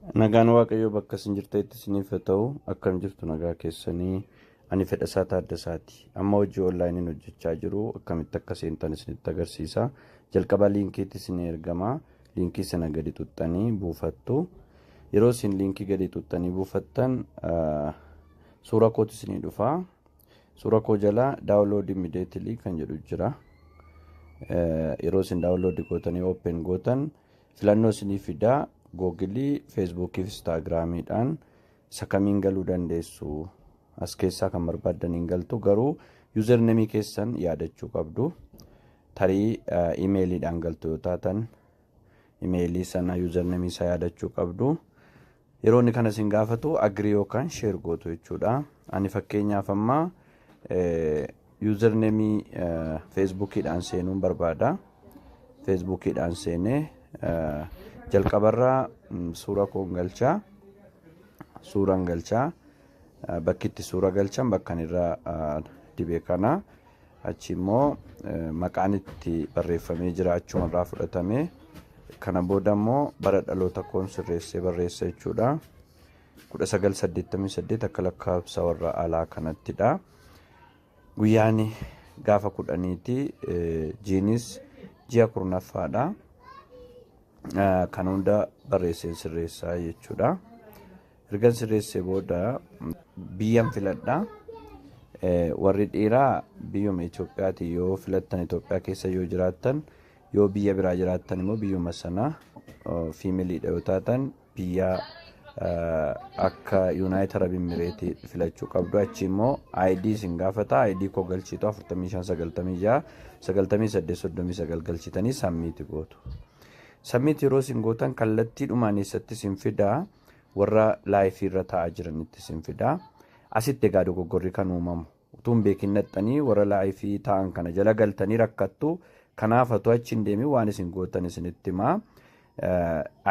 Nagaan Waaqayyoo bakka isin jirtanitti isiniif haa ta'u. Akkam jirtu, nagaa keessanii? Ani Fedhasaa Taaddasaati. Amma hojii onlaayiniin hojjechaa jiru akkamitti akka seentan isinitti agarsiisa. Jalqaba liinkiitti isin ergama. Liinkii sana gadi tuxxanii buufattu. Yeroo isin liinkii gadi tuxxanii buufattan suura kootu isinii dhufa. Suura koo jala "download immediately" kan jedhu jira. Yeroo isin download gootanii open gootan filannoo isinii fidaa. Googilii, Feesbuukii fi Instaagiraamiidhaan isa kamiin galuu dandeessu? As keessaa kan barbaaddaniin galtu, garuu username keessan yaadachuu qabdu. Tarii imeeliidhaan galtu yoo taatan, imeelii sana username isaa yaadachuu qabdu. Yeroo inni kana isin gaafatu agree yookaan share gootu jechuudha. Ani fakkeenyaaf amma username Feesbuukiidhaan seenuun barbaada. Feesbuukiidhaan seenee jalqabarraa suura koon galchaa, suuraan galchaa. Bakki itti suura galchan bakka irra dibee kana. Achi immoo maqaan itti barreeffamee jira, achumarraa fudhatame. Kana booda immoo bara dhaloota koon sirreessee barreessa jechuudha. 1988 akka lakkoofsa warra alaa kanattidha. Guyyaan gaafa 10ti, jiinis ji'a 10ffaadha. Kan hunda barreesseen sirreessaa jechuudha. Ergan sirreessee booda biyyan filadha. Warri dhiiraa biyyuma Itoophiyaati yoo filattan, Itoophiyaa keessa yoo jiraattan, yoo biyya biraa jiraattan immoo biyyuma sana, femaleiidha yoo taatan biyya akka United Arab Emirates filachuu qabdu. Achi immoo ID isin gaafata. ID koo galchitu, 45 96 98 39 galchitanii submit gootu. Submit yeroo isin gootan kallattiidhumaan eessatti isin fidaa? Warra live irra taa'aa jiranitti isin fidaa. Asitti egaa dogoggorri kan uumamu. Utuu hin beekin naxxanii warra live taa'an kana jala galtanii rakkattu. Kanaaf otoo achi hin deemin waan isin gootan isinitti himaa.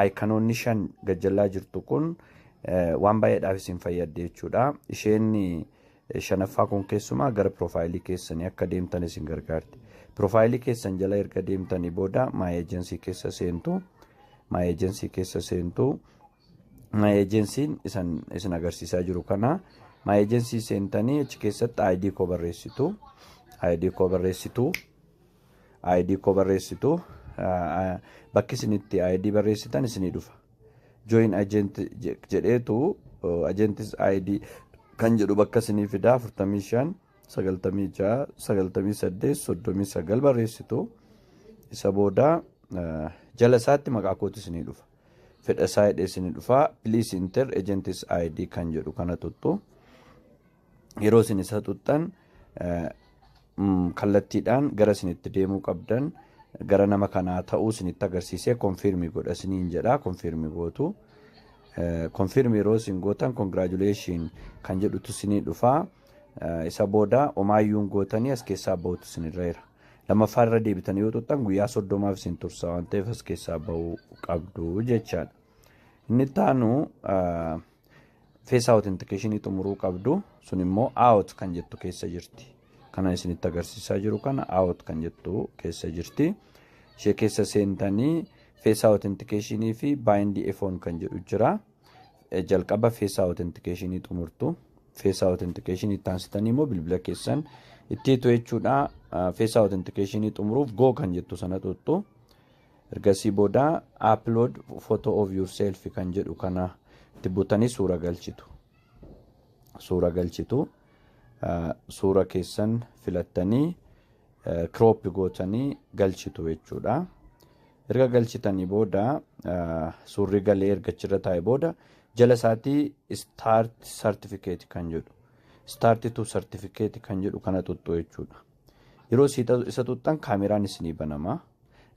Iconoonni shan gajjallaa jirtu kun waan baay'eedhaaf isin fayyadde jechuudha. Isheen shanaffaa kun keessumaa gara profile keessanii akka deemtan isin gargaarti. Profile keessan jala erga deemtanii booda My Agency keessa seentu. My Agency keessa seentu. My Agencyn isin agarsiisaa jiru kana. My Agency seentanii achi keessatti ID koo barreessitu. ID koo barreessitu. ID koo barreessitu. Bakki isin itti ID barreessitan isinii dhufa. "Join agent" jedheetu "agents ID" kan jedhu bakka isinii fidaa, 45 96 98 39 barreessitu. Isa booda jala isaatti maqaa kootu isinii dhufa. Fedha isaa hidhee isinii dhufa. "Please enter agents ID" kan jedhu kana tuttu. Yeroo isin isa tuttan kallattiidhaan gara isinitti deemuu qabdan, gara nama kanaa ta'uu isinitti agarsiisee confirm godha isiniin jedha, confirm gootu. Confirm yeroo isin gootan "congratulation" kan jedhutu isinii dhufa. Isa booda omaayyuun gootanii as keessaa bahutu isinirra jira. Lammaffaa irra deebitanii yoo tuttan guyyaa 30f isin tursa waan ta'eef as keessaa bahuu qabdu jechaadha. Inni itti aanu face authentication xumuruu qabdu, sun immoo "auth" kan jettu keessa jirti. Kana isinitti agarsiisaa jiru kana, "auth" kan jettu keessa jirti. Ishee keessa seentanii face authentication fi "bind a phone" kan jedhu jira. Jalqaba face authentication xumurtu. Face authentication itti aansitanii immoo bilbila keessan itti hiitu jechuudha. Face authentication xumuruuf "go" kan jettu sana tuttu. Ergasii booda "upload photo of yourself" kan jedhu kana itti butanii suura galchitu. Suura galchitu. Suura keessan filattanii crop gootanii galchitu jechuudha. Erga galchitanii booda, suurri galee erga achirra taa'e booda, jala isaatii "start certificate" kan jedhu, "start to certificate" kan jedhu kana tuttu jechuudha. Yeroo isa tuttan kaameraan isinii banama.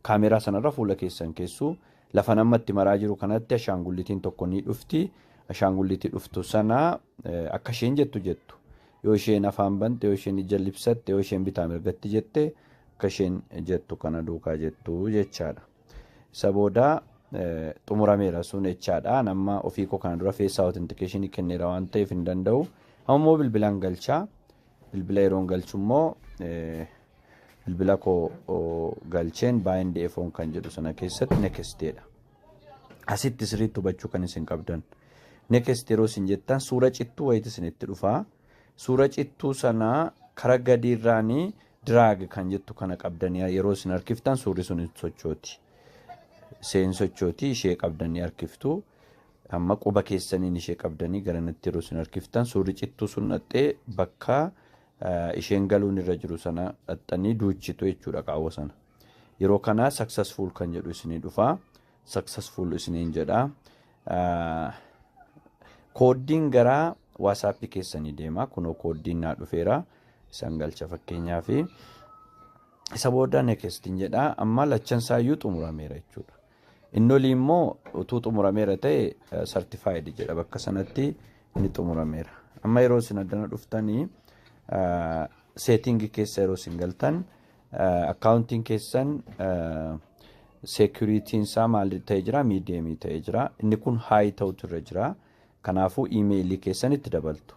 Kaameraa sanarra fuula keessan keessuu lafa namatti maraa jiru kanatti ashaangullitiin tokko ni dhufti. Ashaangullitii dhuftu sana akka isheen jettu jettu. Yoo isheen afaan bante, yoo isheen ija libsatte, yoo isheen bitaa mirgatti jette, akka isheen jettu kana duukaa jettu jechaadha. Isa booda xumurameera sun jechaadha. Nama ofii koo kana dura face authentication kenneera waan ta'eef hin danda'u. Amma immoo bilbilaan galchaa. Bilbila yeroon galchu immoo bilbila koo galcheen "bind a phone" kan jedhu sana keessatti nexteedha. Asitti sirriitti hubachuu kan isin qabdan. Next yeroo isin jettan suura cittuu wayiiti isinitti dhufa. Suura cittuu sana kara gadiirraanii drag kan jettu kana qabdanii yeroo isin harkiftan suurri sun hin sochooti. Seen sochooti, ishee qabdanii harkiftu. Amma quba keessaniin ishee qabdanii garanatti yeroo isin harkiftan suurri cittuu sun dhaxxee bakka isheen galuun irra jiru sana dhaxxanii duuchitu jechuudha qaawwa sana. Yeroo kana successful kan jedhu isinii dhufa. Successful isiniin jedha. Kooddiin gara WhatsAppii keessanii deema. Kunoo kooddiin naa dhufeera. Isaan galcha fakkeenyaaf. Isa booda nextiin jedha. Amma lachansaayyuu xumurameera jechuudha. Inni olii immoo utuu xumurameera ta'e certified jedha, bakka sanatti inni xumurameera. Amma yeroo isin addana dhuftanii settingii keessa yeroo isin galtan accountiin keessan securityn isaa maal ta'ee jira? Mediumii ta'ee jira. Inni kun high ta'utu irra jira. Kanaafuu emailii keessan itti dabaltu.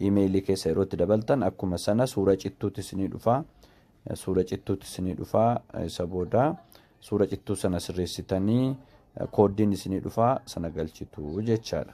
Emailii keessa yeroo itti dabaltan akkuma sana suura cittuutti isinii dhufa. Suura cittuutti isinii dhufa. Isa booda suura cittuu sana sirreessitanii kooddiin isinii dhufa, sana galchitu jechaadha.